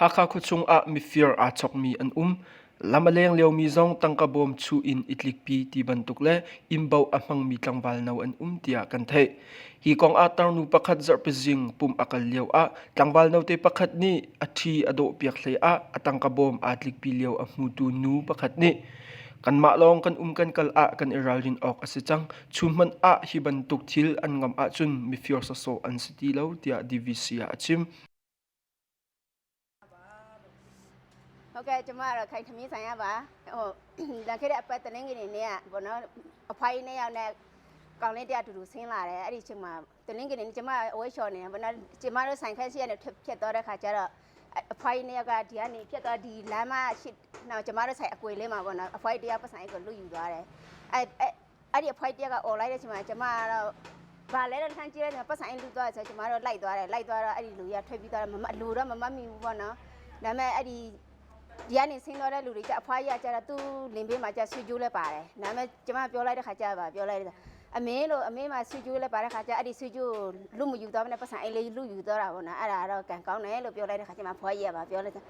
Hakha khuachung ah mifir aa chokmi an um. Lam a leng liomi zong tangka bawm chuh in i tlikpi ti bantuk le inn baoh a hmangmi tlangval no an um tiah kan theih. Hi kong ah tarnu pakhat zarhpi zing pumh a kal lio ah tlangval note pakhat nih a ṭhi a dawhpiak hlei ah a tangka bawm aa tlikpi lio a hmutu nu pakhat nih kanmah lawng kan um kan kal ah kan i ralrin awk a si cang. Chun hmanh ah hi bantuk thil an ngamh ahcun mifir sawsawh an si ti lo tiah DVC ah a chim. ဟုတ်ကဲ့ကျမကတော့ခိုင်ထမင်းဆိုင်ရပါဟိုလန်ခဲ့တဲ့အပတ်တနင်္ဂနွေနေ့ကဘောနော်အဖွားကြီးနှစ်ယောက်နဲ့ကောင်လေးတယောက်တူတူဆင်းလာတယ်အဲ့ဒီအချိန်မှာတနင်္ဂနွေနေ့ကျမအဝဲလျှော်နေတယ်ဘောနော်ကျမတို့ဆိုင်ခန်းရှိရနေဖြတ်သွားတဲ့ခါကျတော့အဖွားကြီးနှစ်ယောက်ကဒီကနေဖြတ်သွားဒီလမ်းမရှိနောက်ကျမတို့ဆိုင်အကွေလေးမှာဘောနော်အဖွားကြီးတယောက်ပတ်ဆိုင်ကိုလူယူသွားတယ်အဲ့အဲ့ဒီအဖွားကြီးတယောက်ကអော်လိုက်တဲ့အချိန်မှာကျမကတော့ဘာလဲတော့ထမ်းကြည့်လိုက်တယ်ပတ်ဆိုင်လူသွားဆိုကျမတို့လိုက်သွားတယ်လိုက်သွားတော့အဲ့ဒီလူရထွက်ပြီးသွားတယ်မမလူတော့မမမီဘူးပေါ့နော်ဒါပေမဲ့အဲ့ဒီဒီကနေဆင်းသွားတဲ့လူတွေကြအဖွားကြီးကကြတော့သူ့လင်ဘေးမှာကြဆွေကျိုးလဲပါတယ်ဒါပေမဲ့ကျမပြောလိုက်တဲ့ခါကျပါပြောလိုက်တယ်အမေလို့အမေမှာဆွေကျိုးလဲပါတဲ့ခါကျအဲ့ဒီဆွေကျိုးလူမယူသွားမနဲ့ပတ်စံအဲ့လေးလူယူသွားတာပေါ့နော်အဲ့ဒါတော့ကံကောင်းတယ်လို့ပြောလိုက်တဲ့ခါကျမဖွားကြီးကပါပြောလိုက်တယ်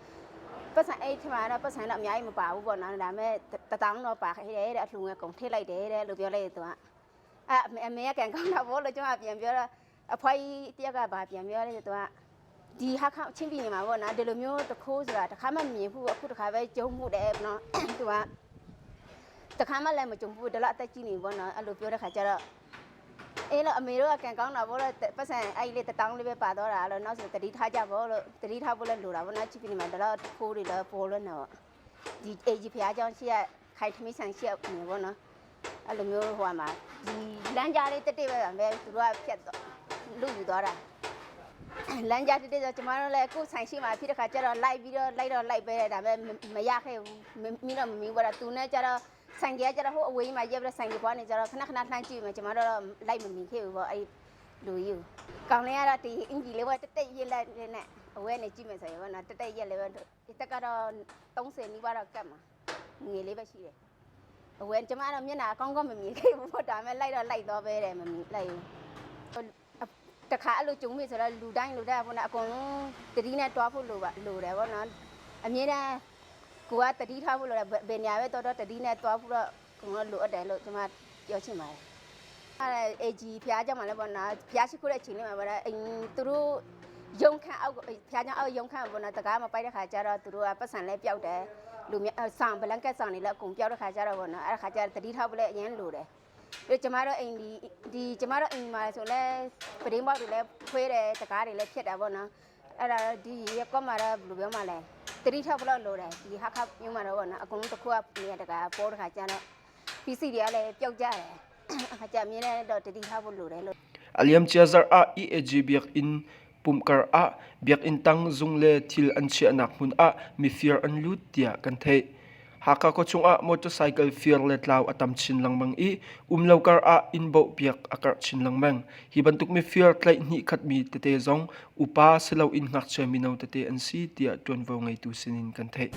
ပတ်စံအဲ့ထမတော့ပတ်စံတော့အများကြီးမပါဘူးပေါ့နော်ဒါပေမဲ့တတောင်းတော့ပါခဲ့တယ်တဲ့အလှငွေကုန်ထိလိုက်တယ်တဲ့လို့ပြောလိုက်တယ်သူကအဲ့အမေကကံကောင်းတာပေါ့လို့ကျမပြန်ပြောတော့အဖွားကြီးတယောက်ကပါပြန်ပြောလိုက်တယ်သူက ဒီဟာခချင်းပြည်နေမှာပေါ့နော်ဒီလိုမျိုးတခိုးဆိုတာတခါမှမြင်ဘူးအခုတခါပဲကြုံမှုတယ်နော်သူကတခါမှလည်းမကြုံဘူးဒါတော့အသက်ကြီးနေပေါ့နော်အဲ့လိုပြောတဲ့ခါကျတော့အေးလို့အမေတို့ကကန်ကောင်းတာပေါ့လို့ပတ်စံအဲ့လေးတတောင်းလေးပဲပါတော့တာလို့နောက်ဆိုတတိထားကြပေါ့လို့တတိထားဖို့လည်းလိုတာပေါ့နော်ချင်းပြည်နေမှာဒါတော့တခိုးတွေလည်းပေါ်လို့နော်ဒီအေကြီးဖျားเจ้าရှိရခိုင်ထမင်းဆန်ရှိရနေပေါ့နော်အဲ့လိုမျိုးဟိုမှာဒီလမ်းကြားလေးတက်တက်ပဲပဲသူတို့ကဖြတ်တော့လူယူသွားတာ လမ်းကြားတက်တက်ဆိုကျမတို့လည်းကိုယ်ဆိုင်ရှိမှဖြစ်တဲ့ခါကျတော့လိုက်ပြီးတော့လိုက်တော့လိုက်ပဲဒါပေမဲ့မရခဲ့ဘူးမီးတော့မမီးဘူးတော့သူနဲ့ကျတော့ဆိုင်ကြီးကကျတော့ဟိုအဝေးမှာရက်ပြီးတော့ဆိုင်ကြီးပွားနေကျတော့ခဏခဏလှမ်းကြည့်မှကျမတို့တော့လိုက်မမီခဲ့ဘူးပေါ့အဲ့လူကြီးကောင်လေးကတော့ဒီအင်ကြီးလေးပဲတက်တက်ရက်လိုက်နဲ့အဝဲနေကြည့်မယ်ဆိုရင်ပေါ့နော်တက်တက်ရက်လေးပဲတက်ကတော့30နီးပါးတော့ကတ်မှာငွေလေးပဲရှိတယ်အဝဲကျမတော့မျက်နှာအကောင်းကောင်းမမြင်ခဲ့ဘူးပေါ့ဒါပေမဲ့လိုက်တော့လိုက်တော့ပဲတယ်မမြင်လိုက်ဘူး တခါအဲ့လိုကြုံမိဆိုတော့လူတိုင်းလူတိုင်းပေါ့နော်အကုန်လုံးတတိနဲ့တွားဖို့လိုပါလိုတယ်ပေါ့နော်အမြဲတမ်းကိုကတတိထားဖို့လိုတယ်ဘယ်နေရာပဲတော်တော်တတိနဲ့တွားဖို့တော့အကုန်လုံးလိုအပ်တယ်လို့ကျွန်မပြောချင်ပါတယ်အဲ့ AG ဖျားကြောင့်မှလည်းပေါ့နော်ဖျားရှိခိုးတဲ့အချိန်လေးမှာပေါ့နော်အင်းသူတို့ရုံခန့်အောက်ဖျားကြောင့်အောက်ရုံခန့်ပေါ့နော်တကားမပိုက်တဲ့ခါကျတော့သူတို့ကပတ်စံလဲပျောက်တယ်လူမျိုးဆောင်ဘလန်ကက်ဆောင်တွေလည်းအကုန်ပျောက်တဲ့ခါကျတော့ပေါ့နော်အဲ့ခါကျတတိထားဖို့လည်းအရင်လိုတယ် ပြီးကျမတို့အိမ်ဒီဒီကျမတို့အိမ်မှာဆိုလဲပဒင်းပေါက်တွေလည်းခွေးတယ်တကားတွေလည်းဖြစ်တာပေါ့နော်အဲ့ဒါဒီရက်ကွက်မှာတော့ဘယ်လိုပြောမှလဲတတိထောက်ဘလောက်လိုတယ်ဒီဟာခပ်မျိုးမှာတော့ပေါ့နော်အကုန်လုံးတစ်ခုကနေတကားပေါ်တခါကျတော့ PC တွေကလည်းပျောက်ကြတယ်အခါကျအမြင်နဲ့တော့တတိထားဖို့လိုတယ်လို့ A liamcia zarh ah EAG biakinn pumhkar ah biakinn tang zung le thil an chiahnak hmun ah mifir an lut tiah kan theih. Hakha khuachung ah motorcycle fir le tlau a tam chin lengmang i umlo kar ah inn bohpiak a karh chin lengmang. Hi bantuk mifir tlaih hnih khatmi tete zong upa siloin ngakchia mino tete an si tiah ṭuanvo ngeitu sinin kan theih.